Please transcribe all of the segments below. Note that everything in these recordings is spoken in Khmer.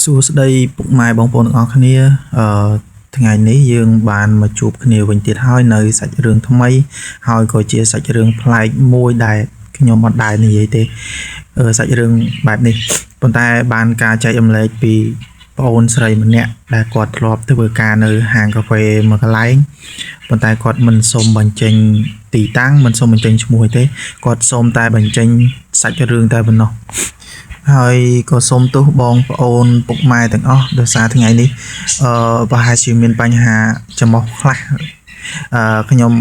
សួស្តីពុកម៉ែបងប្អូនទាំងអស់គ្នាអឺថ្ងៃនេះយើងបានមកជួបគ្នាវិញទៀតហើយនៅសាច់រឿងថ្មីហើយក៏ជាសាច់រឿងប្លែកមួយដែលខ្ញុំអត់ដែលនិយាយទេសាច់រឿងបែបនេះប៉ុន្តែបានការចែករំលែកពីប្អូនស្រីម្នាក់ដែលគាត់ធ្លាប់ធ្វើការនៅហាងកាហ្វេមួយកន្លែងប៉ុន្តែគាត់មិនសូមបញ្ចេញទីតាំងមិនសូមបញ្ចេញឈ្មោះទេគាត់សូមតែបញ្ចេញសាច់រឿងតែប៉ុណ្ណោះ ហើយក៏សូមទោសបងប្អូនពុកម៉ែទាំងអស់ដោយសារថ្ងៃនេះប្រហែលជាមានបញ្ហាច្រមុះខ្លះខ្ញុំ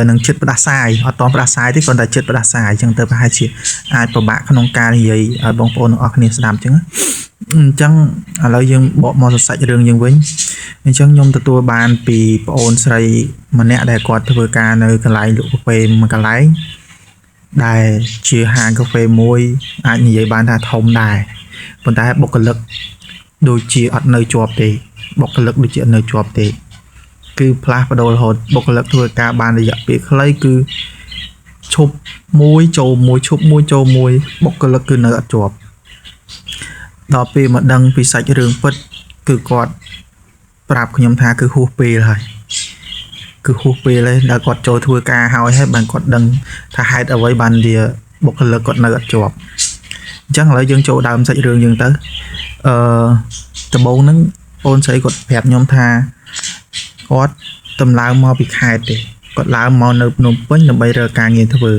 នឹងចិត្តផ្ដាសាយអត់តផ្ដាសាយទេគ្រាន់តែចិត្តផ្ដាសាយអញ្ចឹងទៅប្រហែលជាអាចពិបាកក្នុងការនិយាយឲ្យបងប្អូនទាំងអស់គ្នាស្ដាប់អញ្ចឹងណាអញ្ចឹងឥឡូវយើងបកមកសរសាច់រឿងយើងវិញអញ្ចឹងខ្ញុំទទួលបានពីប្អូនស្រីម្នាក់ដែលគាត់ធ្វើការនៅកន្លែងលក់កាហ្វេមួយកន្លែង ដែលជាហាងកាហ្វេមួយអាចនិយាយបានថាធំដែរប៉ុន្តែបុគ្គលិកដូចជាអត់នៅជាប់ទេបុគ្គលិកដូចជាអត់នៅជាប់ទេគឺផ្លាស់ប្ដូររហូតបុគ្គលិកធ្វើការបានរយៈពេលខ្លីគឺឈប់មួយចូលមួយឈប់មួយចូលមួយបុគ្គលិកគឺនៅអត់ជាប់ដល់ពេលមកដឹងពីសាច់រឿងពិតគឺគាត់ប្រាប់ខ្ញុំថាគឺហួសពេលហើយគឺហួសពេលហើយដល់គាត់ចូលធ្វើការហើយហើយបានគាត់ដឹងថាហេតុអ្វីបានជាបុគ្គលិកគាត់នៅអត់ជាប់អញ្ចឹងឥឡូវយើងចូលដើមសាច់រឿងយើងទៅអឺដំបូងហ្នឹងបងស្រីគាត់ប្រាប់ខ្ញុំថាគាត់តម្លើងមកពីខេត្តទេគាត់ឡើងមកនៅភ្នំពេញដើម្បីរកការងារធ្វើ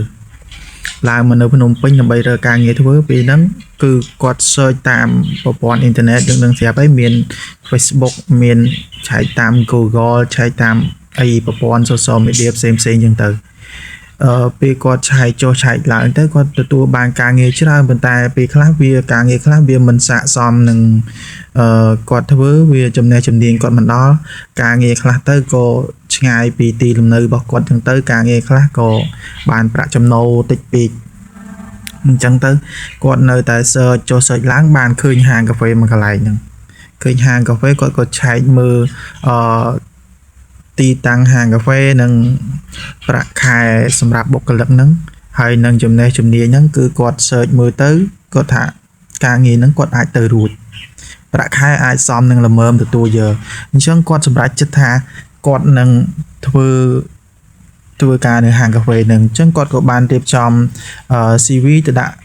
ឡើងមកនៅភ្នំពេញដើម្បីរកការងារធ្វើពេលហ្នឹងគឺគាត់ search តាមប្រព័ន្ធអ៊ីនធឺណិតយើងនឹងស្រាប់ហើយមាន Facebook មានឆែកតាម Google ឆែកតាមអីប្រព័ន្ធ social media ផ្សេងផ្សេងៗចឹងទៅពេលគាត់ឆែកចុះឆែកឡើងទៅគាត់ទទួលបានការងារច្រើនប៉ុន្តែពេលខ្លះវាការងារខ្លះវាមិនស័ក្តិសមនឹងគាត់ធ្វើវាចំណេះជំនាញគាត់មិនដល់ការងារខ្លះទៅក៏ឆ្ងាយពីទីលំនៅរបស់គាត់ចឹងទៅការងារខ្លះក៏បានប្រាក់ចំណូលតិចពេកអញ្ចឹងទៅគាត់នៅតែ search ចុះ search ឡើងបានឃើញហាងកាហ្វេមួយកន្លែងហ្នឹងឃើញហាងកាហ្វេគាត់ក៏ឆែកមើលអឺទីតាំងហាងកាហ្វេនិងប្រាក់ខែសម្រាប់បុគ្គលិកហ្នឹងហើយនឹងចំណេះជំនាញហ្នឹងគឺគាត់ search មើលទៅគាត់ថាការងារហ្នឹងគាត់អាចទៅរួចប្រាក់ខែអាចសមនឹងល្មមទទួលយកអញ្ចឹងគាត់សម្រេចចិត្តថាគាត់នឹងធ្វើធ្វើការនៅហាងកាហ្វេហ្នឹងអញ្ចឹងគាត់ក៏បានរៀបចំ CV ទៅដាក់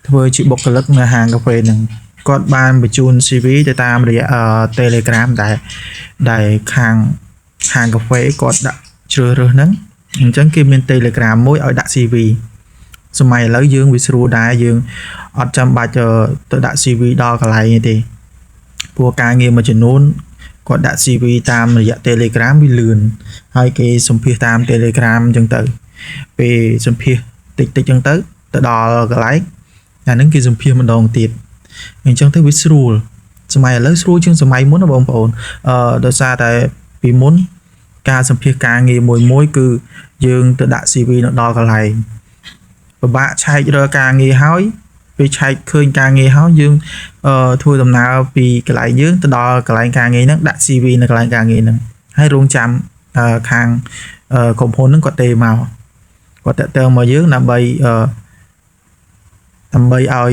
ធ្វើជាបុគ្គលិកនៅហាងកាហ្វេហ្នឹងគាត់បានបញ្ជូន CV ទៅតាមរយៈ Telegram ដែលដែលខាងហាងកាហ្វេគាត់ដាក់ជ្រើសរើសហ្នឹងអញ្ចឹងគេមាន Telegram មួយឲ្យដាក់ CV សម័យឥឡូវយើងវាស្រួលដែរយើងអត់ចាំបាច់ទៅដាក់ CV ដល់កន្លែងទេព្រោះការងារមួយចំនួនគាត់ដាក់ CV តាមរយៈ Telegram វាលឿនហើយគេសម្ភាសតាម Telegram អញ្ចឹងទៅពេលសម្ភាសតិចតិចអញ្ចឹងទៅទៅដល់កន្លែងអាហ្នឹងគេសម្ភាសម្ដងទៀតអញ្ចឹងទៅវាស្រួលសម័យឥឡូវស្រួលជាងសម័យមុនណាបងប្អូនដោយសារតែពីមុនការសម្ភាសការងារមួយមួយគឺយើងទៅដាក់ CV នៅដល់កន្លែងពិបាកឆែករកការងារហើយពេលឆែកឃើញការងារហើយយើងធ្វើដំណើរពីកន្លែងយើងទៅដល់កន្លែងការងារហ្នឹងដាក់ CV នៅកន្លែងការងារហ្នឹងហើយរងចាំខាងក្រុមហ៊ុនហ្នឹងគាត់ទេមកគាត់តាក់ទងមកយើងដើម្បីដើម្បីឲ្យ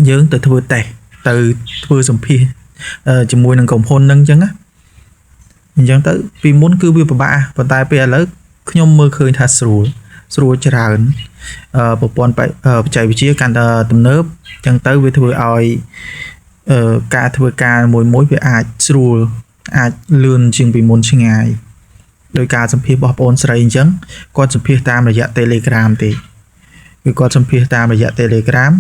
យើងទៅធ្វើតេស្តទៅធ្វើសម្ភាសជាមួយនឹងក្រុមហ៊ុនហ្នឹងអញ្ចឹងណាអញ្ចឹងទៅពីមុនគឺវាពិបាកប៉ុន្តែពេលឥឡូវខ្ញុំមើលឃើញថាស្រួលស្រួលច្រើនប្រព័ន្ធបច្ចេកវិទ្យាកាន់តែទំនើបអញ្ចឹងទៅវាធ្វើឲ្យការធ្វើការមួយមួយវាអាចស្រួលអាចលឿនជាងពីមុនឆ្ងាយដោយការសម្ភាសរបស់បងប្អូនស្រីអញ្ចឹងគាត់សម្ភាសតាមរយៈ Telegram ទេគឺគាត់សម្ភាសតាមរយៈ Telegram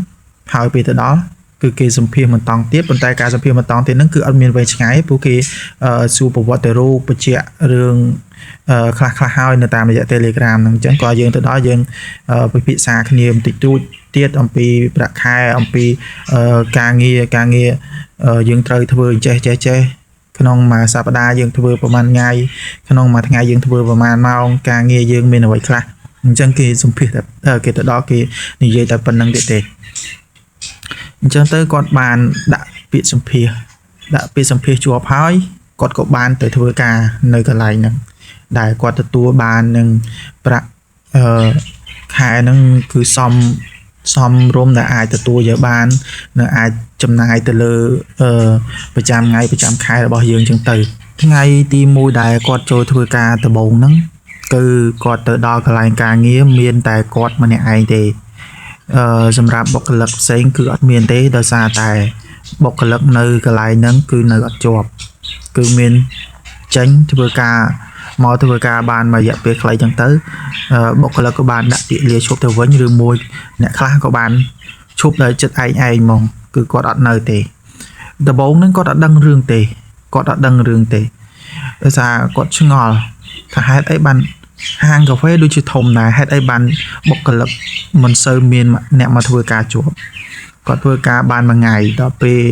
ហើយពេលទៅដល់គឺគេសម្ភាសបន្តទៀតប៉ុន្តែការសម្ភាសបន្តទៀតហ្នឹងគឺអត់មានវែងឆ្ងាយព្រោះគេសួរប្រវត្តិរូបបញ្ជាក់រឿងខ្លះខ្លះហើយនៅតាមរយៈ Telegram ហ្នឹងអញ្ចឹងក៏យើងទៅដល់យើងពិភាក្សាគ្នាបន្តិចតួចទៀតអំពីប្រាក់ខែអំពីការងារការងារយើងត្រូវធ្វើអញ្ចេះចេះចេះក្នុងមួយសប្តាហ៍យើងធ្វើប្រហែលថ្ងៃក្នុងមួយថ្ងៃយើងធ្វើប្រហែលម៉ោងការងារយើងមានអ្វីខ្លះអញ្ចឹងគេសម្ភាសតែគេទៅដល់គេនិយាយតែប៉ុណ្្នឹងទៀតទេអញ្ចឹងទៅគាត់បានដាក់ពាក្យសម្ភាសដាក់ពាក្យសម្ភាសជាប់ហើយគាត់ក៏បានទៅធ្វើការនៅកន្លែងហ្នឹងដែលគាត់ទទួលបាននឹងប្រាក់អឺខែហ្នឹងគឺសម សមរម្យដែលអាចទទួលយកបាននិងអាចចំណាយទៅលើអឺប្រចាំថ្ងៃប្រចាំខែរបស់យើងចឹងទៅថ្ងៃទី1ដែលគាត់ចូលធ្វើការដំបូងហ្នឹងគឺគាត់ទៅដល់កន្លែងការងារមានតែគាត់ម្នាក់ឯងទេសម្រាប់បុគ្គលិកផ្សេងគឺអត់មានទេដោយសារតែបុគ្គលិកនៅកន្លែងហ្នឹងគឺនៅអត់ជាប់គឺមានចេញធ្វើការមកធ្វើការបានមួយរយៈពេលខ្លីចឹងទៅបុគ្គលិកក៏បានដាក់ពាក្យលាឈប់ទៅវិញឬមួយអ្នកខ្លះក៏បានឈប់ដោយចិត្តឯងឯងហ្មងគឺគាត់អត់នៅទេដំបូងហ្នឹងគាត់អត់ដឹងរឿងទេគាត់អត់ដឹងរឿងទេដោយសារគាត់ឆ្ងល់ថាហេតុអីបានហាងកាហ្វេដូចជាធំដែរហេតុអីបានបុគ្គលិកមិនសូវមានអ្នកមកធ្វើការជាប់គាត់ធ្វើការបានមួយថ្ងៃដល់ពេល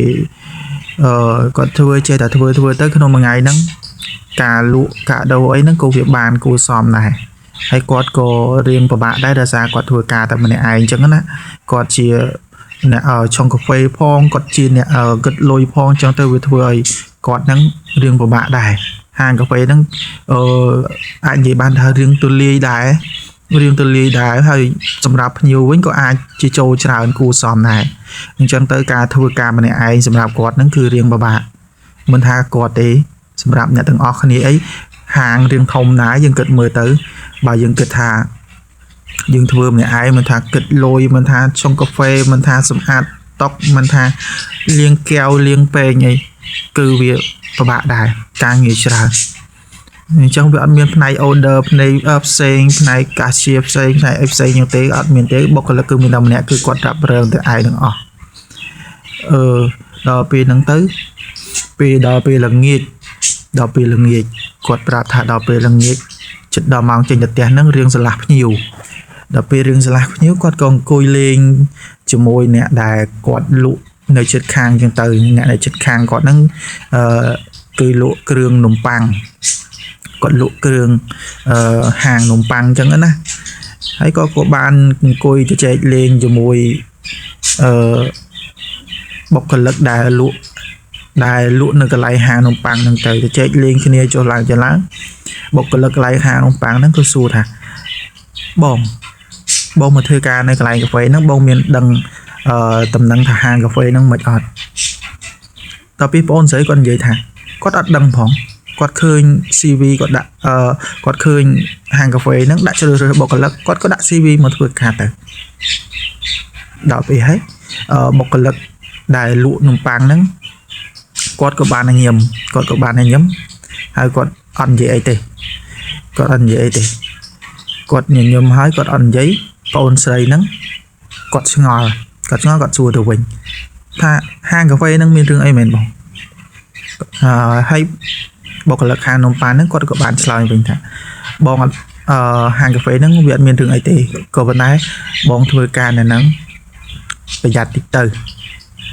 គាត់ធ្វើចេះតែធ្វើទៅក្នុងមួយថ្ងៃហ្នឹងការលក់ការដូរអីហ្នឹងក៏វាបានគួរសមដែរហើយគាត់ក៏រៀងពិបាកដែរដោយសារគាត់ធ្វើការតែម្នាក់ឯងអញ្ចឹងណាគាត់ជាអ្នកឆុងកាហ្វេផងគាត់ជាអ្នកគិតលុយផងអញ្ចឹងទៅវាធ្វើឲ្យគាត់ហ្នឹងរៀងពិបាកដែរហាងកាហ្វេហ្នឹងអឺអាចនិយាយបានថារៀងទូលាយដែររៀងទូលាយដែរហើយសម្រាប់ភ្ញៀវវិញក៏អាចជាចូលច្រើនគួរសមដែរអញ្ចឹងទៅការធ្វើការម្នាក់ឯងសម្រាប់គាត់ហ្នឹងគឺរៀងពិបាកមិនថាគាត់ទេសម្រាប់អ្នកទាំងអស់គ្នាអីហាងរៀងធំដែរយើងគិតមើលទៅបើយើងគិតថាយើងធ្វើម្នាក់ឯងមិនថាគិតលុយមិនថាឆុងកាហ្វេមិនថាសម្អាតតុមិនថាលាងកែវលាងពែងអីគឺវាពិបាកដែរការងារច្រើនអញ្ចឹងវាអត់មានផ្នែក order ផ្នែកផ្សេងផ្នែក cashier ផ្សេងផ្នែកអីផ្សេងហ្នឹងទេអត់មានទេបុគ្គលិកគឺមានតែម្នាក់គឺគាត់រ៉ាប់រងតែឯងទាំងអស់អឺដល់ពេលហ្នឹងទៅពេលដល់ពេលល្ងាចដល់ពេលល្ងាចគាត់ប្រាប់ថាដល់ពេលល្ងាចជិតដល់ម៉ោងចេញទៅផ្ទះហ្នឹងរៀងស្រឡះភ្ញៀវដល់ពេលរៀងស្រឡះភ្ញៀវគាត់ក៏អង្គុយលេងជាមួយអ្នកដែលគាត់លក់នៅជិតខាងចឹងទៅអ្នកនៅជិតខាងគាត់ហ្នឹងអឺគឺលក់គ្រឿងនំប៉័ងគាត់លក់គ្រឿងហាងនំប៉័ងចឹងណាហើយក៏គាត់បានអង្គុយជជែកលេងជាមួយអឺបុគ្គលិកដែលលក់នៅកន្លែងហាងនំប៉័ងហ្នឹងទៅជជែកលេងគ្នាចុះឡើងចុះឡើងបុគ្គលិកកន្លែងហាងនំប៉័ងហ្នឹងក៏សួរថាបងបងមកធ្វើការនៅកន្លែងកាហ្វេហ្នឹងបងមានដឹងតំណែងថាហាងកាហ្វេហ្នឹងមិនអត់ដល់ពីបងស្រីគាត់និយាយថាគាត់អត់ដឹងផងគាត់ឃើញ CV គាត់ដាក់គាត់ឃើញហាងកាហ្វេហ្នឹងដាក់ជ្រើសរើសបុគ្គលិកគាត់ក៏ដាក់ CV មកធ្វើការទៅដល់ពេលហើយបុគ្គលិកដែលលក់នំប៉័ងហ្នឹងគាត់ក៏បានញញឹមគាត់ក៏បានញញឹមហើយគាត់អត់និយាយអីទេគាត់អត់និយាយអីទេគាត់ញញឹមហើយគាត់អត់និយាយបងស្រីហ្នឹងគាត់ឆ្ងល់គាត់ឆ្ងល់គាត់សួរទៅវិញថាហាងកាហ្វេហ្នឹងមានរឿងអីមែនបងហើយបុគ្គលិកខាងនំប៉័ងហ្នឹងគាត់ក៏បានឆ្លើយវិញថាបងអត់ហាងកាហ្វេហ្នឹងវាអត់មានរឿងអីទេក៏ប៉ុន្តែបងធ្វើការនៅហ្នឹងប្រយ័ត្នតិចទៅ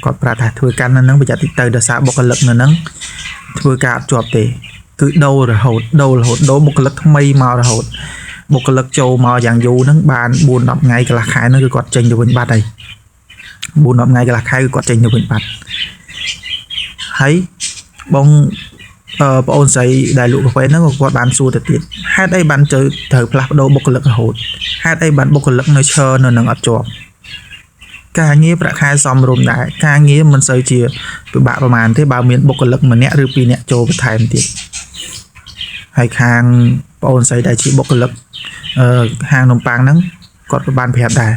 គាត់ប្រាប់ថាធ្វើការនៅហ្នឹងប្រយ័ត្នតិចទៅដោយសារបុគ្គលិកនៅហ្នឹងធ្វើការអត់ជាប់ទេគឺដូររហូតដូររហូតដូរបុគ្គលិកថ្មីមករហូតបុគ្គលិកចូលមកយ៉ាងយូរហ្នឹងបាន4 10ថ្ងៃកន្លះខែហ្នឹងគឺគាត់ចេញទៅវិញបាត់ហើយ4 10ថ្ងៃកន្លះខែគឺគាត់ចេញទៅវិញបាត់ហើយបងប្អូនស្រីដែលលក់កាហ្វេហ្នឹងក៏គាត់បានសួរទៅទៀតហេតុអីបានទៅត្រូវផ្លាស់ប្ដូរបុគ្គលិករហូតហេតុអីបានបុគ្គលិកនៅឈរនៅនឹងអត់ជាប់ការងារប្រាក់ខែសមរម្យដែរការងារមិនសូវជាពិបាកប្រហែលទេបើមានបុគ្គលិកម្នាក់ឬពីរនាក់ចូលបន្ថែមទៀតហើយខាងប្អូនស្រីដែលជាបុគ្គលិកហាងនំប៉័ងហ្នឹងគាត់ក៏បានប្រាប់ដែរ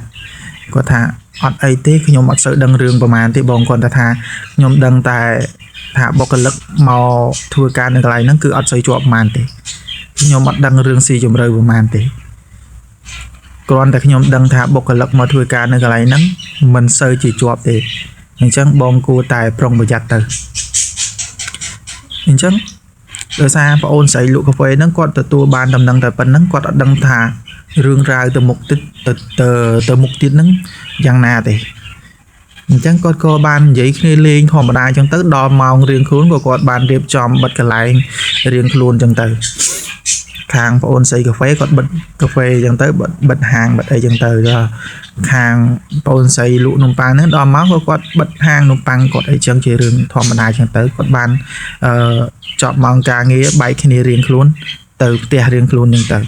គាត់ថាអត់អីទេខ្ញុំអត់សូវដឹងរឿងប្រហែលទេបងគាត់ថាខ្ញុំដឹងតែថាបុគ្គលិកមកធ្វើការនៅកន្លែងហ្នឹងគឺអត់សូវជាប់ប្រហែលទេខ្ញុំអត់ដឹងរឿងស៊ីជម្រៅប្រហែលទេគ្រាន់តែខ្ញុំដឹងថាបុគ្គលិកមកធ្វើការនៅកន្លែងហ្នឹងមិនសូវជាជាប់ទេអញ្ចឹងបងគួរតែប្រុងប្រយ័ត្នទៅអញ្ចឹងដោយសារប្អូនស្រីលក់កាហ្វេហ្នឹងគាត់ទទួលបានដំណឹងតែប៉ុណ្្នឹងគាត់អត់ដឹងថារឿងរ៉ាវទៅមុខទៀតទៅមុខទៀតហ្នឹងយ៉ាងណាទេអញ្ចឹងគាត់ក៏បាននិយាយគ្នាលេងធម្មតាអញ្ចឹងទៅដល់ម៉ោងរៀងខ្លួនក៏គាត់បានរៀបចំបិទកន្លែងរៀងខ្លួនអញ្ចឹងទៅខាងប្អូនស្រីកាហ្វេគាត់បិទកាហ្វេអញ្ចឹងទៅបិទហាងបិទអីអញ្ចឹងទៅខាងប្អូនស្រីលក់នំប៉័ងហ្នឹងដល់ម៉ោងក៏គាត់បិទហាងនំប៉័ងគាត់អីចឹងជារឿងធម្មតាអញ្ចឹងទៅគាត់បានចប់ម៉ោងការងារបែកគ្នារៀងខ្លួនទៅផ្ទះរៀងខ្លួនអញ្ចឹង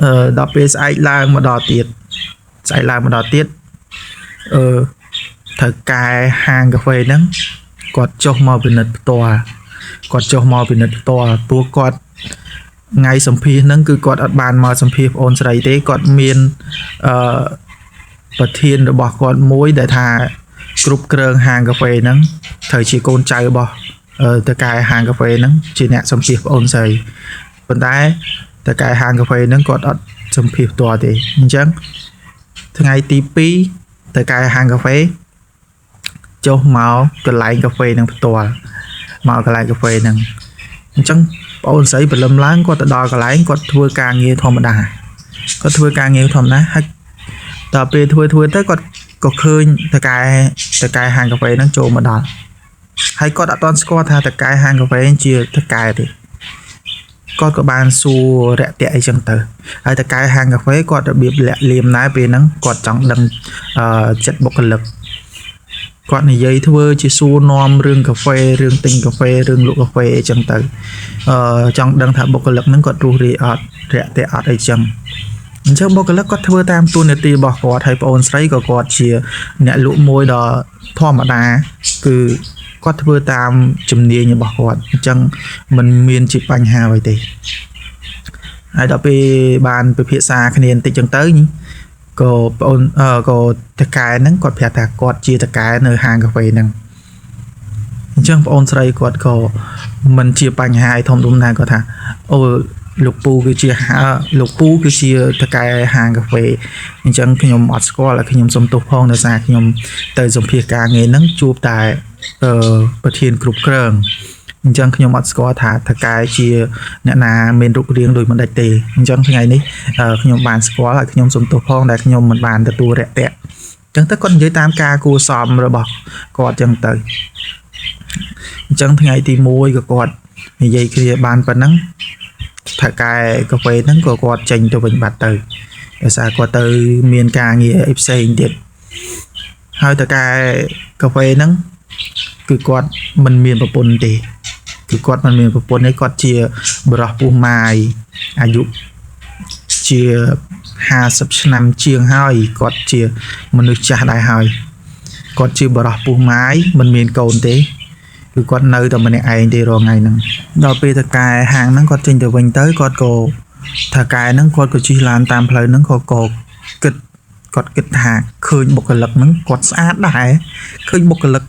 ទៅដល់ពេលស្អែកឡើងមកដល់ទៀត ស្អែកឡើងមកដល់ទៀតអឺថៅកែហាងកាហ្វេហ្នឹងគាត់ចុះមកពិនិត្យផ្ទាល់គាត់ចុះមកពិនិត្យផ្ទាល់ព្រោះគាត់ថ្ងៃសម្ភាសហ្នឹងគឺគាត់អត់បានមកសម្ភាសប្អូនស្រីទេគាត់មានអឺប្រធានរបស់គាត់មួយដែលថាគ្រប់គ្រងហាងកាហ្វេហ្នឹងត្រូវជាកូនចៅរបស់ថៅកែហាងកាហ្វេហ្នឹងជាអ្នកសម្ភាសប្អូនស្រីប៉ុន្តែថៅកែហាងកាហ្វេហ្នឹងគាត់អត់សម្ភាសផ្ទាល់ទេអញ្ចឹងថ្ងៃទី2ថៅកែហាងកាហ្វេចុះមកកន្លែងកាហ្វេហ្នឹងផ្ទាល់មកកន្លែងកាហ្វេហ្នឹងអញ្ចឹងប្អូនស្រីព្រលឹមឡើងគាត់ទៅដល់កន្លែងគាត់ធ្វើការងារធម្មតាគាត់ធ្វើការងារធម្មតាហើយដល់ពេលធ្វើធ្វើទៅគាត់ក៏ឃើញថៅកែហាងកាហ្វេហ្នឹងចូលមកដល់ហើយគាត់អត់ទាន់ស្គាល់ថាថៅកែហាងកាហ្វេជាថៅកែទេគាត់ក៏បានសួររាក់ទាក់អីចឹងទៅហើយថៅកែហាងកាហ្វេគាត់របៀបលាក់លៀមដែរពេលហ្នឹងគាត់ចង់ដឹងអឺចិត្តបុគ្គលិកគាត់និយាយធ្វើជាសួរនាំរឿងកាហ្វេរឿងទិញកាហ្វេរឿងលក់កាហ្វេអីចឹងទៅអឺចង់ដឹងថាបុគ្គលិកហ្នឹងគាត់រស់រាយអត់រាក់ទាក់អត់អីចឹងអញ្ចឹងបុគ្គលិកគាត់ធ្វើតាមតួនាទីរបស់គាត់ហើយប្អូនស្រីក៏គាត់ជាអ្នកលក់មួយដ៏ធម្មតាគឺគាត់ធ្វើតាមជំនាញរបស់គាត់អញ្ចឹងมันមានជាបញ្ហាអ្វីទេហើយដល់ពេលបានពិភាក្សាគ្នាបន្តិចចឹងទៅក៏ប្អូនក៏តកែហ្នឹងគាត់ប្រាប់ថាគាត់ជាតកែនៅហាងកាហ្វេហ្នឹងអញ្ចឹងប្អូនស្រីគាត់ក៏មិនជាបញ្ហាអីធំដុំណាគាត់ថាអូលោកពូគឺជាលោកពូគឺជាតកែហាងកាហ្វេអញ្ចឹងខ្ញុំអត់ស្គាល់ហើយខ្ញុំសុំទោសផងដោយសារខ្ញុំទៅសម្ភាសការងារហ្នឹងជួបតែអឺប្រធានគ្រប់គ្រងអញ្ចឹងខ្ញុំអត់ស្គាល់ថាថកែជាអ្នកណាមានរូបរាងដូចម្ដេចទេអញ្ចឹងថ្ងៃនេះខ្ញុំបានស្គាល់ហើយខ្ញុំសុំទោសផងដែលខ្ញុំមិនបានទទួលរាក់ទាក់អញ្ចឹងទៅគាត់និយាយតាមការគួរសមរបស់គាត់អញ្ចឹងទៅអញ្ចឹងថ្ងៃទី1ក៏គាត់និយាយគ្នាបានប៉ុណ្ណឹងថកែកាហ្វេហ្នឹងក៏គាត់ចេញទៅវិញបាត់ទៅដោយសារគាត់ទៅមានការងារអីផ្សេងទៀតហើយថកែកាហ្វេហ្នឹងគឺគាត់មិនមានប្រពន្ធទេគឺគាត់មិនមានប្រពន្ធទេគាត់ជាបរិះពោះម៉ាយអាយុជា50ឆ្នាំជាងហើយគាត់ជាមនុស្សចាស់ដែរហើយគាត់ជាបរិះពោះម៉ាយមិនមានកូនទេគឺគាត់នៅតែម្នាក់ឯងទេរាល់ថ្ងៃហ្នឹងដល់ពេលថកែហាងហ្នឹងគាត់ចេញទៅវិញទៅគាត់ក៏ថកែហ្នឹងគាត់ក៏ជិះឡានតាមផ្លូវហ្នឹងក៏គិតគាត់គិតថាឃើញបុគ្គលិកហ្នឹងគាត់ស្អាតដែរឃើញបុគ្គលិក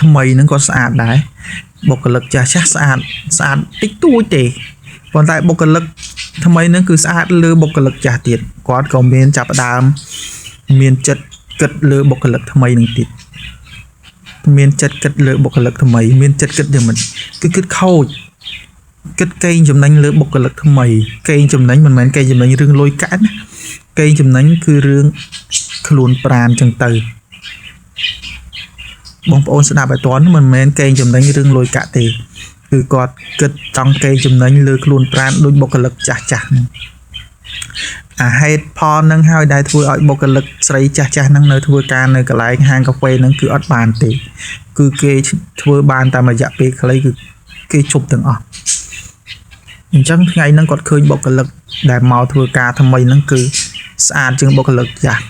ថ្មីហ្នឹងគាត់ស្អាតដែរបុគ្គលិកចាស់ចាស់ស្អាតស្អាតតិចតួចទេប៉ុន្តែបុគ្គលិកថ្មីហ្នឹងគឺស្អាតលើបុគ្គលិកចាស់ទៀតគាត់ក៏មានចាប់ផ្ដើមមានចិត្តគិតលើបុគ្គលិកថ្មីហ្នឹងទៀតមានចិត្តគិតលើបុគ្គលិកថ្មីមានចិត្តគិតយ៉ាងម៉េចគឺគិតខូចគិតកេងចំណេញលើបុគ្គលិកថ្មីកេងចំណេញមិនមែនកេងចំណេញរឿងលុយកាក់ណាកេងចំណេញគឺរឿងខ្លួនប្រានចឹងទៅបងប្អូនស្ដាប់ឲ្យទាន់មិនមែនកេងចំណេញរឿងលុយកាក់ទេគឺគាត់គិតចង់កេងចំណេញលើខ្លួនប្រានដូចបុគ្គលិកចាស់ចាស់ហ្នឹងអាហេតុផលហ្នឹងហើយដែលធ្វើឲ្យបុគ្គលិកស្រីចាស់ចាស់ហ្នឹងនៅធ្វើការនៅកន្លែងហាងកាហ្វេហ្នឹងគឺអត់បានទេគឺគេធ្វើបានតាមរយៈពេលខ្លីគឺគេជប់ទាំងអស់អញ្ចឹងថ្ងៃហ្នឹងគាត់ឃើញបុគ្គលិកដែលមកធ្វើការថ្មីហ្នឹងគឺស្អាតជាងបុគ្គលិកចាស់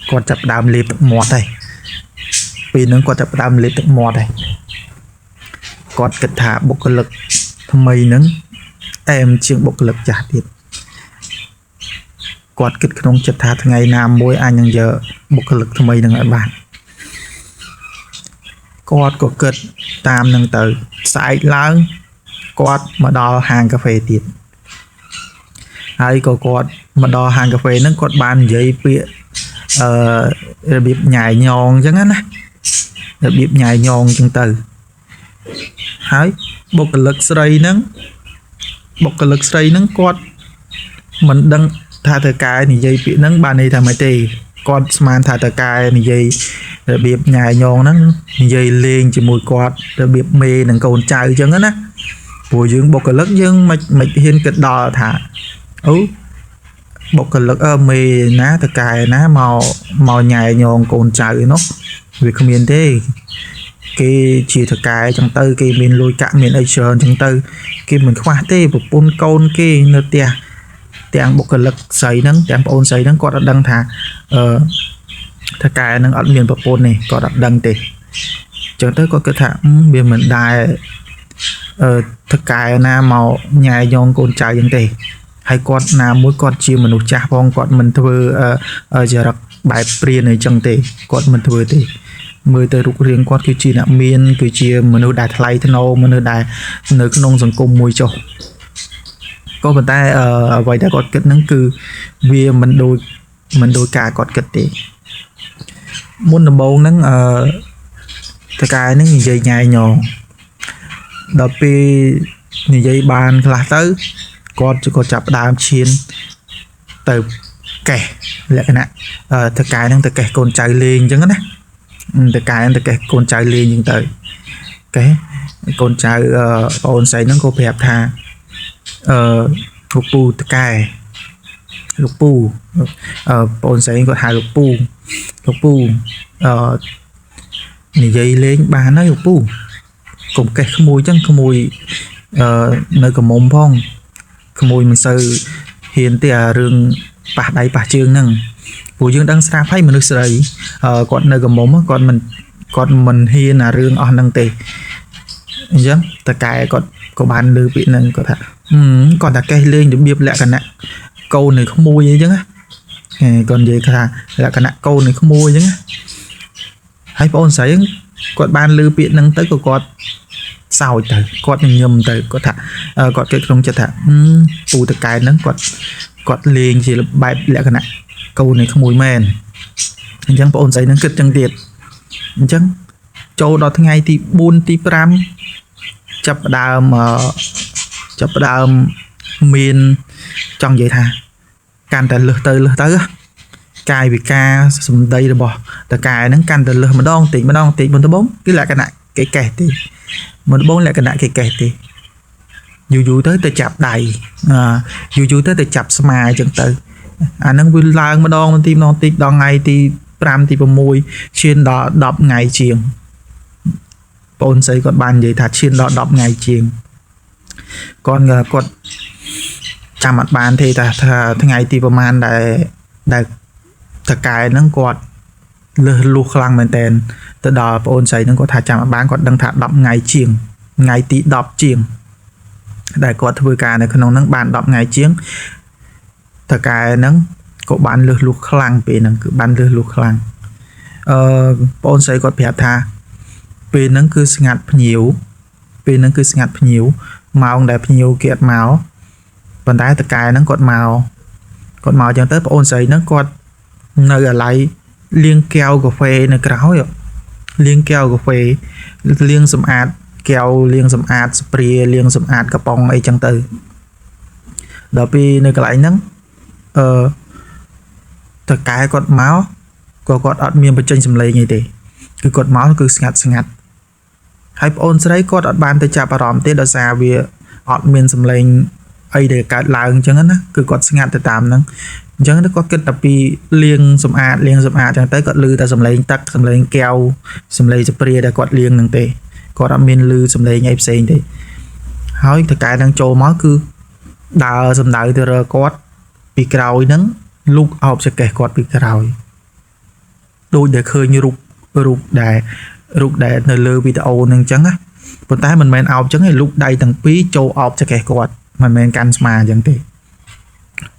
គាត់ចាប់ផ្ដើមលេបទឹកមាត់ហើយពេលហ្នឹងគាត់ចាប់ផ្ដើមលេបទឹកមាត់ហើយគាត់គិតថាបុគ្គលិកថ្មីហ្នឹងអែមជាងបុគ្គលិកចាស់ទៀតគាត់គិតក្នុងចិត្តថាថ្ងៃណាមួយអញនឹងយកបុគ្គលិកថ្មីហ្នឹងឲ្យបានគាត់ក៏គិតតាមនឹងទៅស្អែកឡើងគាត់មកដល់ហាងកាហ្វេទៀតហើយក៏គាត់មកដល់ហាងកាហ្វេហ្នឹងគាត់បាននិយាយពាក្យអឺរបៀបញ៉ែញងអញ្ចឹងណារបៀបញ៉ែញងអញ្ចឹងទៅហើយបុគ្គលិកស្រីហ្នឹងបុគ្គលិកស្រីហ្នឹងគាត់មិនដឹងថាតើកែនិយាយពាក្យហ្នឹងបានន័យថាម៉េចទេគាត់ស្មានថាតើកែនិយាយរបៀបញ៉ែញងហ្នឹងនិយាយលេងជាមួយគាត់របៀបមេនិងកូនចៅអញ្ចឹងណាព្រោះយើងបុគ្គលិកយើងមិនហ៊ានគិតដល់ថាអូបុគ្គលិកមេណាតកែណាមកញ៉ែញងកូនចៅនោះវាគ្មានទេគេជាតកែចឹងទៅគេមានលុយកាក់មានអីច្រើនចឹងទៅគេមិនខ្វះទេប្រពន្ធកូនគេនៅផ្ទះ ទាំងបុគ្គលិកស្រីហ្នឹងទាំងប្អូនស្រីហ្នឹងគាត់អត់ដឹងថាអឺថៅកែហ្នឹងអត់មានប្រពន្ធទេគាត់អត់ដឹងទេអញ្ចឹងទៅគាត់គិតថាវាមិនដែលអឺថៅកែណាមកញ៉ែញងកូនចៅអញ្ចឹងទេហើយគាត់ណាមួយគាត់ជាមនុស្សចាស់ផងគាត់មិនធ្វើចរិតបែបព្រានអីចឹងទេគាត់មិនធ្វើទេមើលទៅរូបរាងគាត់គឺជាអ្នកមានគឺជាមនុស្សដែលថ្លៃថ្នូរមនុស្សដែលនៅក្នុងសង្គមមួយចុះក៏ប៉ុន្តែអ្វីដែលគាត់គិតហ្នឹងគឺវាមិនដូចការគាត់គិតទេមុនដំបូងហ្នឹងថៅកែហ្នឹងនិយាយញ៉ែញងដល់ពេលនិយាយបានខ្លះទៅគាត់ក៏ចាប់ផ្ដើមឈានទៅកេះលក្ខណៈថៅកែហ្នឹងទៅកេះកូនចៅលេងអញ្ចឹងណាថៅកែហ្នឹងទៅកេះកូនចៅលេងអញ្ចឹងទៅកេះកូនចៅប្អូនស្រីហ្នឹងក៏ប្រាប់ថាលោកពូថៅកែលោកពូប្អូនស្រីគាត់ហៅលោកពូលោកពូនិយាយលេងបានហើយលោកពូកុំកេះក្មួយចឹងក្មួយនៅក្រមុំផងក្មួយមិនសូវហ៊ានទេអារឿងប៉ះដៃប៉ះជើងហ្នឹងព្រោះយើងដឹងស្រាប់ហើយមនុស្សស្រីគាត់នៅក្រមុំគាត់មិនហ៊ានអារឿងអស់ហ្នឹងទេអញ្ចឹងតកែគាត់ក៏បានលើពាក្យហ្នឹងគាត់ថាគាត់តែកេះលេងរបៀបលក្ខណៈកូននៃក្មួយអីចឹងណាគាត់និយាយថាលក្ខណៈកូននៃក្មួយអញ្ចឹងណាហើយបងអូនស្រីគាត់បានលើពាក្យហ្នឹងទៅក៏គាត់សោចទៅគាត់ញញឹមទៅគាត់ថាគាត់គិតក្នុងចិត្តថាពូតកែហ្នឹងគាត់លេងជាបែបលក្ខណៈកូននៃក្មួយមែនអញ្ចឹងបងអូនស្រីហ្នឹងគិតចឹងទៀតអញ្ចឹងចូលដល់ថ្ងៃទី4ទី5ចាប់ផ្ដើមមានចង់និយាយថាកាន់តែលើសទៅលើសទៅកាយវិការសម្ដីរបស់តកែហ្នឹងកាន់តែលើសម្ដងតិចម្ដងតិចមុនដំបូងគឺលក្ខណៈគេកេះទេមុនដំបូងលក្ខណៈគេកេះទេយូរយូរទៅទៅចាប់ដៃយូរយូរទៅទៅចាប់ស្មាអញ្ចឹងទៅអាហ្នឹងវាឡើងម្ដងទីម្ដងតិចដល់ថ្ងៃទី5ទី6ឈានដល់10ថ្ងៃជាងបងស្រីគាត់បាននិយាយថាឈានដល់10ថ្ងៃជាងគាត់ចាំអត់បានទេថាថ្ងៃទីប្រហែលដែលតកែហ្នឹងគាត់លើសលួសខ្លាំងមែនតែនទៅដល់បងអូនស្រីហ្នឹងគាត់ថាចាំអត់បានគាត់ដឹងថា10ថ្ងៃជាងថ្ងៃទី10ជាងដែលគាត់ធ្វើការនៅក្នុងហ្នឹងបាន10ថ្ងៃជាងតកែហ្នឹងក៏បានលើសលួសខ្លាំងពេលហ្នឹងគឺបានលើសលួសខ្លាំងបងអូនស្រីគាត់ប្រាប់ថាពេលហ្នឹងគឺស្ងាត់ភ្ញៀវពេលហ្នឹងគឺស្ងាត់ភ្ញៀវម៉ោងដែលភ្ញៀវគេអត់មកប៉ុន្តែតកែហ្នឹងគាត់មកអញ្ចឹងទៅបងអូនស្រីហ្នឹងគាត់នៅអាឡ័យលាងកែវកាហ្វេនៅក្រោយលាងកែវកាហ្វេលាងសម្អាតកែវលាងសម្អាតស្ព្រាលាងសម្អាតកំប៉ុងអីចឹងទៅដល់ពេលនៅកន្លែងហ្នឹងតកែគាត់មកក៏គាត់អត់មានបញ្ចេញសម្លេងអីទេគឺគាត់មកគឺស្ងាត់ស្ងាត់ហើយបងអូនស្រីគាត់អត់បានទៅចាប់អារម្មណ៍ទេដោយសារវាអត់មានសម្លេងអីដែលកើតឡើងអញ្ចឹងណាគឺគាត់ស្ងាត់ទៅតាមហ្នឹងអញ្ចឹងទៅគាត់គិតតែពីលាងសម្អាតលាងសម្អាតអញ្ចឹងទៅគាត់ឮតែសម្លេងទឹកសម្លេងកែវសម្លេងស្ព្រាដែលគាត់លាងហ្នឹងទេគាត់អត់មានឮសម្លេងអីផ្សេងទេហើយតកែនឹងចូលមកគឺដើរសំដៅទៅរកគាត់ពីក្រោយហ្នឹងលូកអោបចកេះគាត់ពីក្រោយដូចដែលឃើញរូបដែលនៅលើវីដេអូហ្នឹងអញ្ចឹងណាប៉ុន្តែមិនមែនអោបអញ្ចឹងទេលូកដៃទាំងពីរចូលអោបចកេះគាត់មិនមែនកាន់ស្មាអញ្ចឹងទេ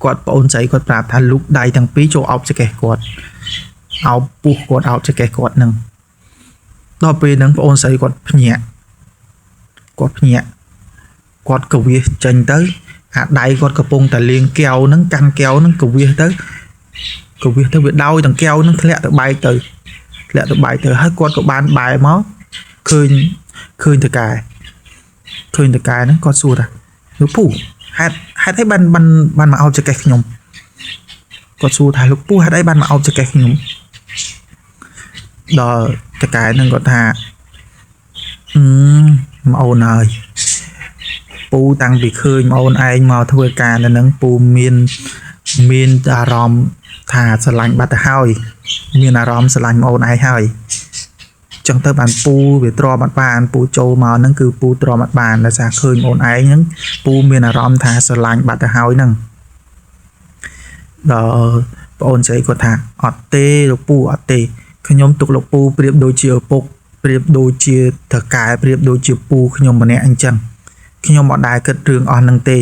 គាត់ប្អូនស្រីគាត់ប្រាប់ថាលូកដៃទាំងពីរចូលអោបចកេះគាត់អោបពោះគាត់អោបចកេះគាត់ហ្នឹងដល់ពេលហ្នឹងប្អូនស្រីគាត់ភ្ញាក់គាត់ភ្ញាក់គាត់កវាសចេញទៅអាដៃគាត់កំពុងតែលាងកែវហ្នឹងកាន់កែវហ្នឹងកវាសទៅវាដោយទាំងកែវហ្នឹងធ្លាក់ទៅបែកទៅធ្លាក់ទៅបែកទៅហើយគាត់ក៏បានបែរមកឃើញតកែឃើញតកែហ្នឹងគាត់សួរថាលោកពូហេតុអីបានមកអោបចកេះខ្ញុំគាត់សួរថាលោកពូហេតុអីបានមកអោបចកេះខ្ញុំដល់តកែហ្នឹងគាត់ថាប្អូនហើយពូតាំងពីឃើញប្អូនឯងមកធ្វើការនៅនឹងពូមានអារម្មណ៍ថាស្រឡាញ់បាត់ទៅហើយមានអារម្មណ៍ស្រឡាញ់ប្អូនឯងហើយចឹងទៅបានពូវាទ្រាំអត់បានពូចូលមកហ្នឹងគឺពូទ្រាំអត់បានដោយសារឃើញប្អូនឯងហ្នឹងពូមានអារម្មណ៍ថាស្រឡាញ់បាត់ទៅហើយហ្នឹង ដល់ប្អូនស្រីគាត់ថាអត់ទេលោកពូអត់ទេខ្ញុំទុកលោកពូប្រៀបដូចជាឪពុកប្រៀបដូចជាថៅកែប្រៀបដូចជាពូខ្ញុំម្នាក់អញ្ចឹងខ្ញុំអត់ដែលគិតរឿងអស់ហ្នឹងទេ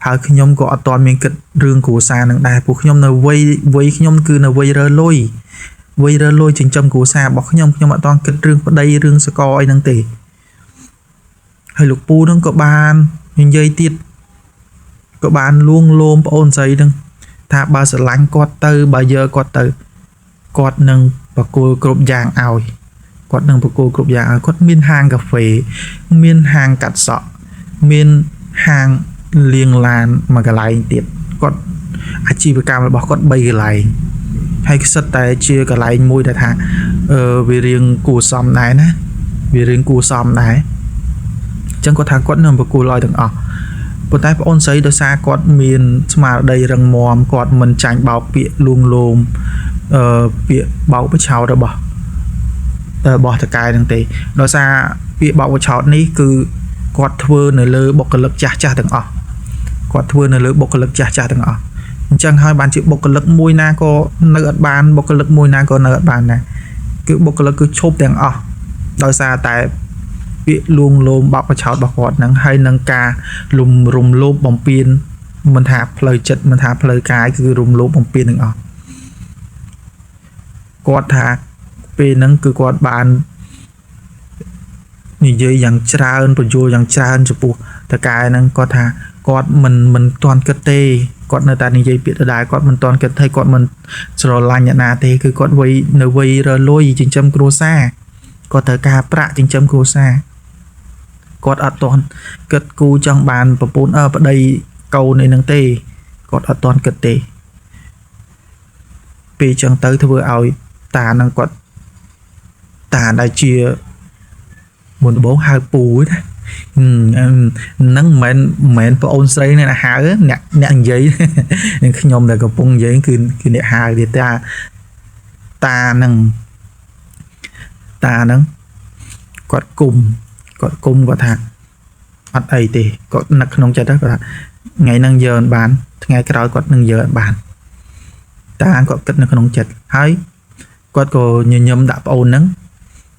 ហើយខ្ញុំក៏អត់ទាន់មានគិតរឿងគ្រួសារនឹងដែរពួកខ្ញុំនៅវ័យខ្ញុំគឺនៅវ័យរើលុយវ័យរើលុយចិញ្ចឹមគ្រួសាររបស់ខ្ញុំខ្ញុំអត់ទាន់គិតរឿងប្តីរឿងសកលអីហ្នឹងទេហើយលោកពូហ្នឹងក៏បាននិយាយទៀតក៏បានលួងលោមប្អូនស្រីហ្នឹងថាបើស្រឡាញ់គាត់ទៅបើយកគាត់ទៅគាត់នឹងប្រគល់គ្រប់យ៉ាងឲ្យគាត់នឹងប្រគល់គ្រប់យ៉ាងឲ្យគាត់មានហាងកាហ្វេមានហាងកាត់សក់មានហាងលាងឡានមួយកន្លែងទៀតគាត់អាជីវកម្មរបស់គាត់3កន្លែងហើយខ្សិតតែជាកន្លែងមួយដែលថាវារៀងគួរសមដែរណាវារៀងគួរសមដែរអញ្ចឹងគាត់ថាគាត់នឹងប្រគល់ឲ្យទាំងអស់ប៉ុន្តែប្អូនស្រីដោយសារគាត់មានស្មារតីរឹងមាំគាត់មិនចាញ់បោកពាក្យលួងលោមពាក្យបោកបញ្ឆោតរបស់តកែនឹងទេដោយសារពាក្យបោកបញ្ឆោតនេះគឺគាត់ធ្វើនៅលើបុគ្គលិកចាស់ចាស់ទាំងអស់គាត់ធ្វើនៅលើបុគ្គលិកចាស់ចាស់ទាំងអស់អញ្ចឹងហើយបានជាបុគ្គលិកមួយណាក៏នៅអត់បានបុគ្គលិកមួយណាក៏នៅអត់បានដែរគឺបុគ្គលិកគឺឈប់ទាំងអស់ដោយសារតែពាក្យលួងលោមបោកបញ្ឆោតរបស់គាត់ហ្នឹងហើយនឹងការរំលោភបំពានមិនថាផ្លូវចិត្តមិនថាផ្លូវកាយគឺរំលោភបំពានទាំងអស់គាត់ថាពេលហ្នឹងគឺគាត់បាននិយាយយ៉ាងច្រើនបញ្យល់យ៉ាងច្រើនចំពោះតកែហ្នឹងគាត់ថាគាត់មិនទាន់គិតទេគាត់នៅតែនិយាយពាក្យដដែលគាត់មិនទាន់គិតទេគាត់មិនស្រឡាញ់អ្នកណាទេគឺគាត់វ័យនៅវ័យរលុយចិញ្ចឹមគ្រួសារគាត់ត្រូវការប្រាក់ចិញ្ចឹមគ្រួសារគាត់អត់ទាន់គិតគូចង់បានប្រពន្ធប្តីកូនអីហ្នឹងទេគាត់អត់ទាន់គិតទេពេលចឹងទៅធ្វើឲ្យតានឹងគាត់តាដែលជាមុនដំបូងហៅពូណាហ្នឹងមិនមែនប្អូនស្រីអ្នកហៅអ្នកនិយាយនឹងខ្ញុំដែលកំពុងនិយាយគឺអ្នកហៅទៀតតាហ្នឹងគាត់គុំគាត់ថាអត់អីទេគាត់នឹកក្នុងចិត្តគាត់ថាថ្ងៃហ្នឹងយកមិនបានថ្ងៃក្រោយគាត់នឹងយកបានតាគាត់គិតនៅក្នុងចិត្តហើយគាត់ក៏ញញឹមដាក់ប្អូនហ្នឹង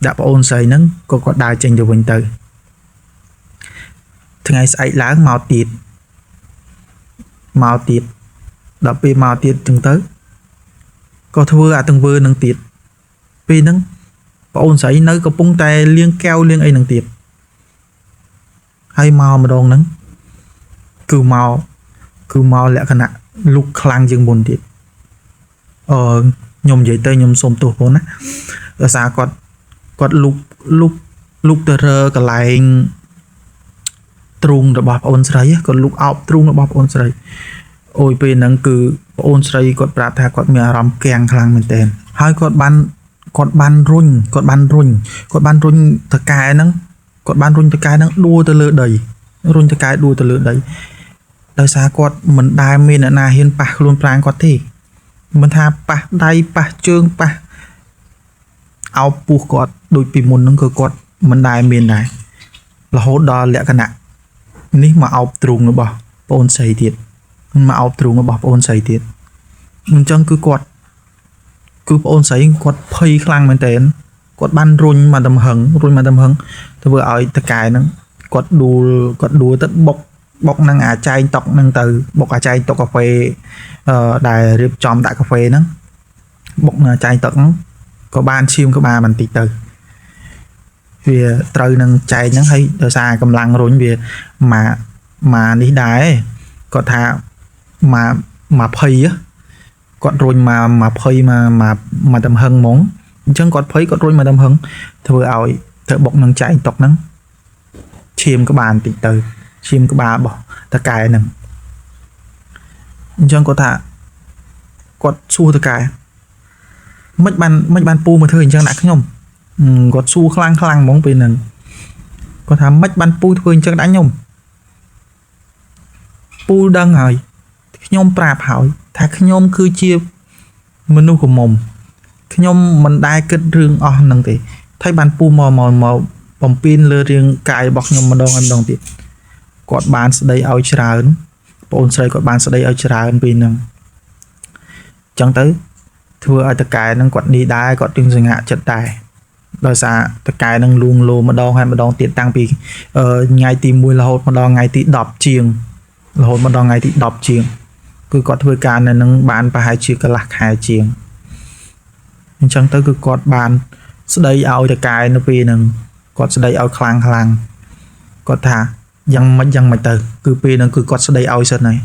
ដាក់ប្អូនស្រីហ្នឹងក៏គាត់ដើរចេញទៅវិញទៅថ្ងៃស្អែកឡើងមកទៀតដល់ពេលមកទៀតចឹងទៅក៏ធ្វើអាទង្វើនឹងទៀតពេលហ្នឹងប្អូនស្រីនៅកំពុងតែលាងកែវលាងអីនឹងទៀតហើយមកម្ដងហ្នឹងគឺមកលក្ខណៈលុកខ្លាំងជាងមុនទៀតខ្ញុំនិយាយទៅខ្ញុំសូមទោសបងណាដោយសារគាត់លុកទៅរើកន្លែងទ្រូងរបស់ប្អូនស្រីគាត់លុកអោបទ្រូងរបស់ប្អូនស្រីអូយពេលហ្នឹងគឺប្អូនស្រីគាត់ប្រាប់ថាគាត់មានអារម្មណ៍គាំងខ្លាំងមែនទែនហើយគាត់បានរុញតកែហ្នឹងគាត់បានរុញតកែហ្នឹងដួលទៅលើដីរុញតកែដួលទៅលើដីដោយសារគាត់មិនដែលមានអ្នកណាហ៊ានប៉ះខ្លួនប្រាណគាត់ទេមិនថាប៉ះដៃប៉ះជើងប៉ះអោបពោះគាត់ដូចពីមុនហ្នឹងគឺគាត់មិនដែលមានដែររហូតដល់លក្ខណៈនេះមកអោបទ្រូងរបស់ប្អូនស្រីទៀតមកអោបទ្រូងរបស់ប្អូនស្រីទៀតអញ្ចឹងគឺគាត់គឺប្អូនស្រីគាត់ភ័យខ្លាំងមែនទែនគាត់បានរុញមកតំហឹងធ្វើឲ្យតកែហ្នឹងគាត់ដួលទៅបុកនឹងអាចែងតុកហ្នឹងទៅបុកអាចែងតុកកាហ្វេដែលរៀបចំដាក់កាហ្វេហ្នឹងបុកនឹងអាចែងតុកហ្នឹងក៏បានឈាមក្បាលបន្តិចទៅវាត្រូវនឹងចែងហ្នឹងហើយដោយសារកម្លាំងរុញវាមកនេះដែរគាត់ថាមកភ័យគាត់រុញមកភ័យមកតំហឹងហ្មងអញ្ចឹងគាត់ភ័យគាត់រុញមកតំហឹងធ្វើឲ្យធ្វើបុកនឹងចែងតុកហ្នឹងឈាមក្បាលបន្តិចទៅឈាមក្បាលរបស់តកែហ្នឹងអញ្ចឹងគាត់ថាគាត់សួរតកែមិនបានពូមកធ្វើអញ្ចឹងដាក់ខ្ញុំគាត់សួរខ្លាំងហ្មងពេលហ្នឹងគាត់ថាមិនបានពូធ្វើអញ្ចឹងដាក់ខ្ញុំពូដឹងហើយខ្ញុំប្រាប់ហើយថាខ្ញុំគឺជាមនុស្សក្រមុំខ្ញុំមិនដែលគិតរឿងអស់ហ្នឹងទេថៃបានពូមកបំពេញលើរាងកាយរបស់ខ្ញុំម្ដងហើយម្ដងទៀតគាត់បានស្ដីឲ្យច្រើនប្អូនស្រីគាត់បានស្ដីឲ្យច្រើនពេលហ្នឹង ចឹងទៅធ្វើឲ្យតកែហ្នឹងគាត់នេះដែរគាត់ទឹងសង្ហាក់ចិត្តដែរដោយសារតកែនឹងលួងលោមម្ដងហើយម្ដងទៀតតាំងពីថ្ងៃទី1រហូតមកដល់ថ្ងៃទី10ជាងរហូតមកដល់ថ្ងៃទី10ជាងគឺគាត់ធ្វើការនៅនឹងបានប្រហែលជាកន្លះខែជាងអញ្ចឹងទៅគឺគាត់បានស្ដីឲ្យតកែនៅពេលហ្នឹងគាត់ស្ដីឲ្យខ្លាំងខ្លាំងគាត់ថាយ៉ាងម៉េចយ៉ាងម៉េចទៅគឺពេលហ្នឹងគឺគាត់ស្ដីឲ្យសិនហើយ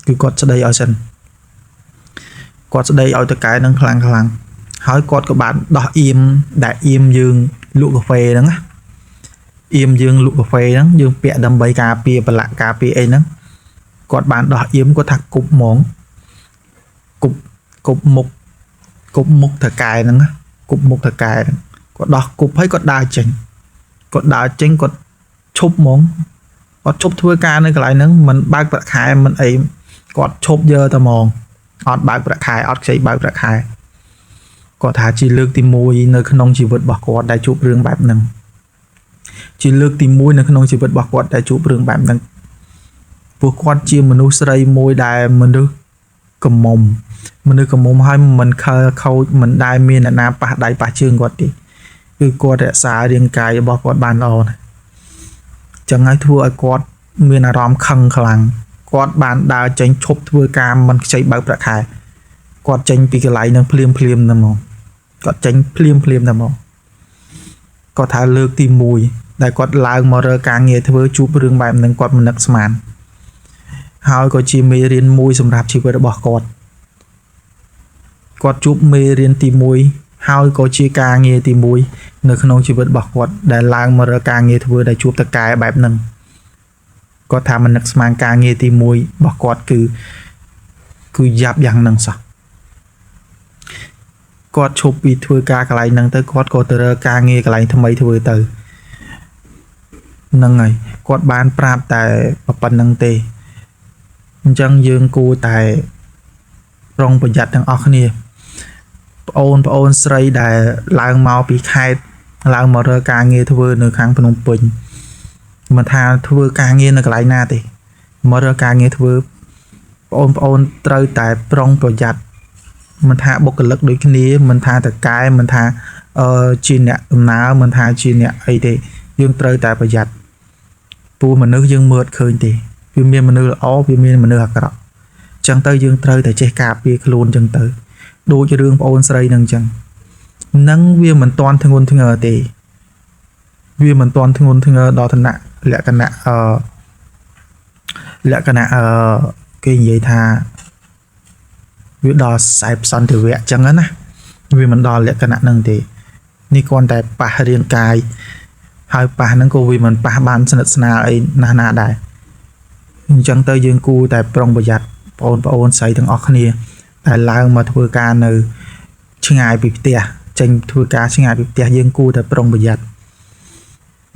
គឺគាត់ស្ដីឲ្យសិនគាត់ស្ដីឲ្យតកែនឹងខ្លាំងខ្លាំងហើយគាត់ក៏បានដោះអៀមដែលអៀមយើងលក់កាហ្វេហ្នឹងណាអៀមយើងលក់កាហ្វេហ្នឹងយើងពាក់ដើម្បីការពារប្រឡាក់ការពារអីហ្នឹងគាត់បានដោះអៀមគាត់ថាគប់ហ្មងគប់គប់មុខគប់មុខថកែហ្នឹងគប់មុខថកែហ្នឹងគាត់ដោះគប់ហើយគាត់ដើរចេញគាត់ដើរចេញគាត់ឈប់ហ្មងគាត់ឈប់ធ្វើការនៅកន្លែងហ្នឹងមិនបើកប្រាក់ខែមិនអីគាត់ឈប់យកតែហ្មងអត់បើកប្រាក់ខែអត់ខ្ចីបើកប្រាក់ខែគាត់ថាជាលើកទី1នៅក្នុងជីវិតរបស់គាត់ដែលជួបរឿងបែបហ្នឹងជាលើកទី1នៅក្នុងជីវិតរបស់គាត់ដែលជួបរឿងបែបហ្នឹងព្រោះគាត់ជាមនុស្សស្រីមួយដែលមនុស្សកមុំមនុស្សកមុំហើយមិនខលខូចមិនដែលមានអ្នកណាប៉ះដៃប៉ះជើងគាត់ទេគឺគាត់រក្សារាងកាយរបស់គាត់បានល្អណាស់ចឹងហើយធ្វើឲ្យគាត់មានអារម្មណ៍ខឹងខ្លាំងគាត់បានដើរចេញឈប់ធ្វើការមិនខ្ចីបើកប្រាក់ខែគាត់ចេញពីកន្លែងនឹងភ្លាមភ្លាមហ្នឹងហ្មងគាត់ចេញភ្លាមភ្លាមហ្នឹងហ្មងគាត់ថាលើកទី1ដែលគាត់ឡើងមករកការងារធ្វើជួបរឿងបែបហ្នឹងគាត់មិននឹកស្មានហើយក៏ជាមេរៀនមួយសម្រាប់ជីវិតរបស់គាត់គាត់ជួបមេរៀនទី1ហើយក៏ជាការងារទី1នៅក្នុងជីវិតរបស់គាត់ដែលឡើងមករកការងារធ្វើដែលជួបតកែបែបហ្នឹងគាត់ថាមិននឹកស្មានការងារទី1របស់គាត់គឺយ៉ាប់យ៉ាងហ្នឹងសោះគាត់ឈប់ពីធ្វើការកន្លែងហ្នឹងទៅគាត់ក៏ទៅរកការងារកន្លែងថ្មីធ្វើទៅហ្នឹងហើយគាត់បានប្រាប់តែប៉ុណ្្នឹងទេអញ្ចឹងយើងគួរតែប្រុងប្រយ័ត្នទាំងអស់គ្នាប្អូនស្រីដែលឡើងមកពីខេត្តឡើងមករកការងារធ្វើនៅខាងភ្នំពេញមិនថាធ្វើការងារនៅកន្លែងណាទេមករកការងារធ្វើប្អូនត្រូវតែប្រុងប្រយ័ត្នមិនថាបុគ្គលិកដូចគ្នាមិនថាតកែមិនថាជាអ្នកដំណើរមិនថាជាអ្នកអីទេយើងត្រូវតែប្រយ័ត្នព្រោះមនុស្សយើងមើលឃើញទេវាមានមនុស្សល្អវាមានមនុស្សអាក្រក់ចឹងទៅយើងត្រូវតែចេះការពារខ្លួនចឹងទៅដូចរឿងប្អូនស្រីនឹងចឹងនឹងវាមិនទាន់ធ្ងន់ធ្ងរទេវាមិនទាន់ធ្ងន់ធ្ងរដល់ឋានៈលក្ខណៈលក្ខណៈគេនិយាយថាវាដល់ខ្សែសន្តិវៈចឹងណាវាមិនដល់លក្ខណៈហ្នឹងទេនេះគ្រាន់តែប៉ះរាងកាយហើយប៉ះហ្នឹងក៏វាមិនប៉ះបានស្និទ្ធស្នាលអីណាស់ណាដែរអញ្ចឹងទៅយើងគួរតែប្រុងប្រយ័ត្នបងប្អូនស្រីទាំងអស់គ្នាដែលឡើងមកធ្វើការនៅឆ្ងាយពីផ្ទះចេញធ្វើការឆ្ងាយពីផ្ទះយើងគួរតែប្រុងប្រយ័ត្ន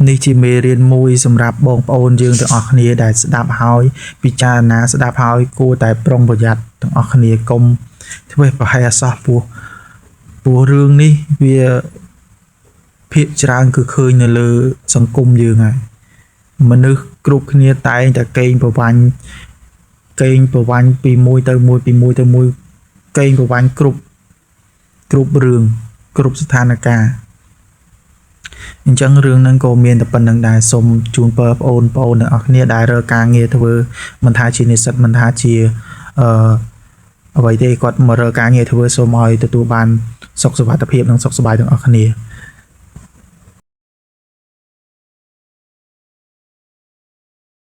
នេះជាមេរៀនមួយសម្រាប់បងប្អូនយើងទាំងអស់គ្នាដែលស្ដាប់ហើយពិចារណាស្ដាប់ហើយគួរតែប្រុងប្រយ័ត្នទាំងអស់គ្នាកុំធ្វើប្រហែសអសោះព្រោះរឿងនេះវាភាគច្រើនគឺឃើញនៅលើសង្គមយើងហើយមនុស្សគ្រប់គ្នាតែងតែកេងប្រវ័ញ្ចកេងប្រវ័ញ្ចពីមួយទៅមួយពីមួយទៅមួយកេងប្រវ័ញ្ចគ្រប់រឿងគ្រប់ស្ថានភាពអញ្ចឹងរឿងហ្នឹងក៏មានតែប៉ុណ្្នឹងដែរសូមជូនពរបងប្អូនទាំងអស់គ្នាដែលរកការងារធ្វើមិនថាជានិស្សិតមិនថាជាអ្វីទេគាត់មករកការងារធ្វើសូមឲ្យទទួលបានសុខសុវត្ថិភាពនិងសុខសប្បាយទាំងអស់គ្នា